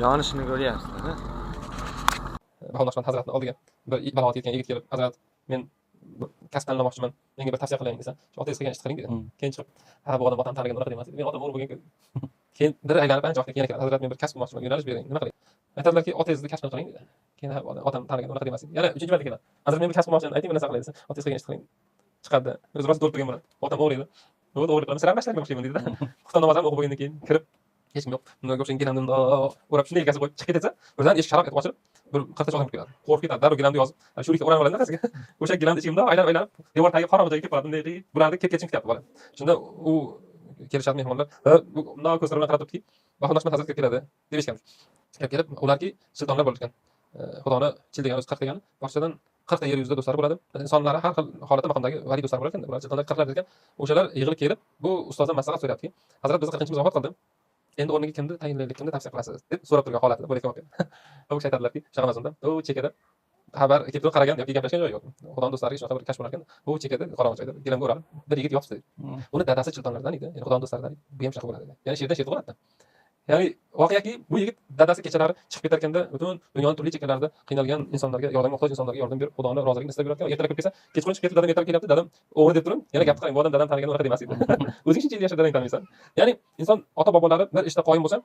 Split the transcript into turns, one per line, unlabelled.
Yonishini ko'ryapsizlar, a?
Bahol Naqshband hazratni oldiga bir balog'at yetgan yigit kelib, "Hazrat, men bir kasb tanlamoqchiman, menga bir tavsiya qiling", desa, "Shu otangiz qilgan ishni qiling", dedi. Keyin chiqib, "Ha, bu odam otam tanigan, unaqa demas edi, men otam o'g'ri bo'lgan". Keyin bir aylanib, ancha vaqtdan keyin yana keladi: "Hazrat, men bir kasb qilmoqchiman, yo'nalish bering, nima qilay?" Aytadilarki, "Otangizni kasbini qiling", dedi. Keyin, "Ha, bu odam otam tanigan, unaqa demas edi". Yana uchinchi marta keladi: "Hazrat, men bir kasb qilmoqchiman, ayting, bir narsa qilay", desa, "Otangiz qilgan ishni qiling". Chiqadi, o'zi rosa to'lib turgan bo'ladi. "Otam o'g'ri edi, bo'ldi, o'g'irlik qilaman, sizlar ham o'xshayman", deydi. Xufton namozini o'qib bo'lgandan keyin kirib, hech kim yo'q, bunga o'xshagan gilamni bundoq o'rab, shunday yelkasiga qo'yib chiqib ketsa, birdan eshik sharaq etib ochilib, bir 40 tacha odam kirib keladi. Qo'rqib ketadi, darrov gilamni yozib, shu o'ranib oladi nafasiga. O'sha gilamni ichiga bundoq aylanib aylanib, devor tagiga, qorong'i joyga kelib qoladi. Bunday qilib, bularni kelib ketishini kutyapti bola. Shunda u kelishadi mehmonlar va bundoq ko'zlari bilan qarab turibdiki, Bahol Naqshband hazrat kirib keladi deb eshitgan. Kirib kelib, ularki chiltonlar bo'lar ekan. Xudoni chil degani o'zi 40 degani, boshqadan 40 ta yer yuzida do'stlari bo'ladi. Insonlari har xil holatda, maqomdagi valiy do'stlari bo'lar ekan. Ular chiltonlar 40lar ekan. O'shalar yig'ilib kelib, bu ustozdan maslahat so'rayaptiki, "Hazrat, bizni 40-chimiz vafot qildi. Endi o'rniga kimni tayinlaylik, kimni tavsiya qilasiz?" deb so'rab turgan holatida bo'layotgan voqea. U kishi aytadilarki, shunaqa emas unda. U chekada xabar kelib turib qaragan yoki gaplashgan joyi yo'q. Xudoni do'stlariga shunaqa bir kashf bo'lar ekan. Bu chekada, qorong'i joyda gilamga o'ralib bir yigit yotibdi. Uni dadasi chiltonlardan edi, ya'ni Xudoni do'stlaridan edi. Bu ham shunaqa bo'ladi, dedi. Ya'ni sherdan sher tug'iladi. Ya'ni voqeaki, bu yigit dadasi kechalari chiqib ketarkanda butun dunyoni turli chekkalarida qiynalgan insonlarga, yordamga muhtoj insonlarga yordam berib, Xudoni roziligini istab yurarkan, ertalab kirib kelsa, kechqurun chiqib ketib, dadam ertalab kelyapti, "Dadam o'g'ri", deb turib, yana gapni qarang, bu odam dadam tanigan, unaqa demas edi. O'zing shuncha yil yashab, dadang tanimaysan. Ya'ni inson ota bobolari bir ishda qoyim bo'lsa